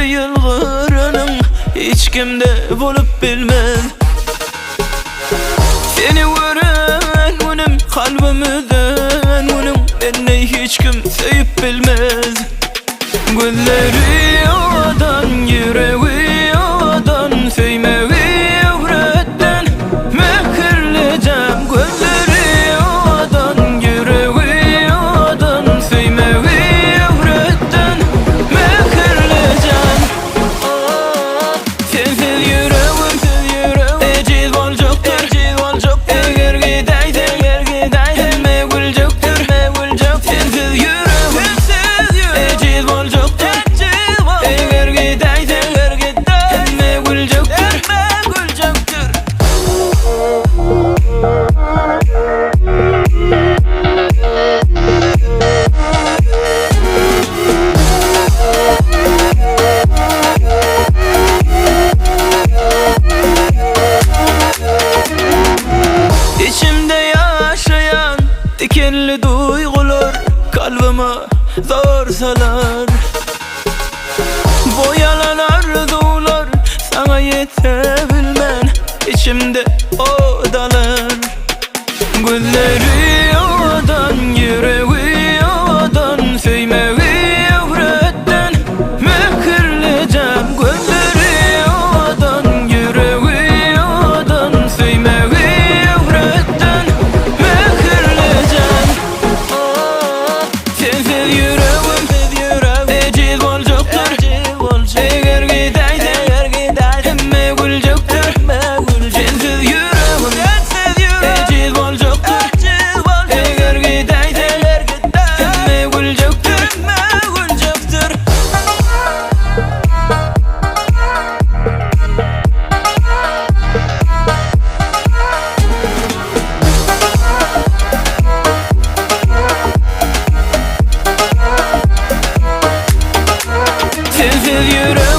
ýylgyranyň hiç kimde bolup bilmez. Seni gören günüm kalbym üzen günüň meni hiç kim söýüp bilmez. Gözleri owadan, ýüregi owadan, söýmegi öwretden mähirlijem. Gözleri owadan, ýüregi owadan, söýmegi öwretden mähirlijem. Sensiz ýüregim ejiz boljakdyr, eger gidäýseň, hemme güljekdir. Sensiz ýüregim ejiz boljakdyr, eger gidäýseň, hemme güljekdir. Içimde ýaşaýan dikenli duýgular kalbyma zor salar. Boýalan arzuwlar saňa ýete bilmän içimde ot alar. Gözleri owadan, ýüregi owadan, söýmegi öwretden mähirlijem. Gözleri owadan, ýüregi owadan, söýmegi öwretden mähirlijem. Sensiz ýüregim ejiz boljakdyr, eger gidäýseň hemme güljekdir. Sensiz ýüregim ejiz boljakdyr, eger gidäýseň hemme güljekdir. Sensiz ýüregim.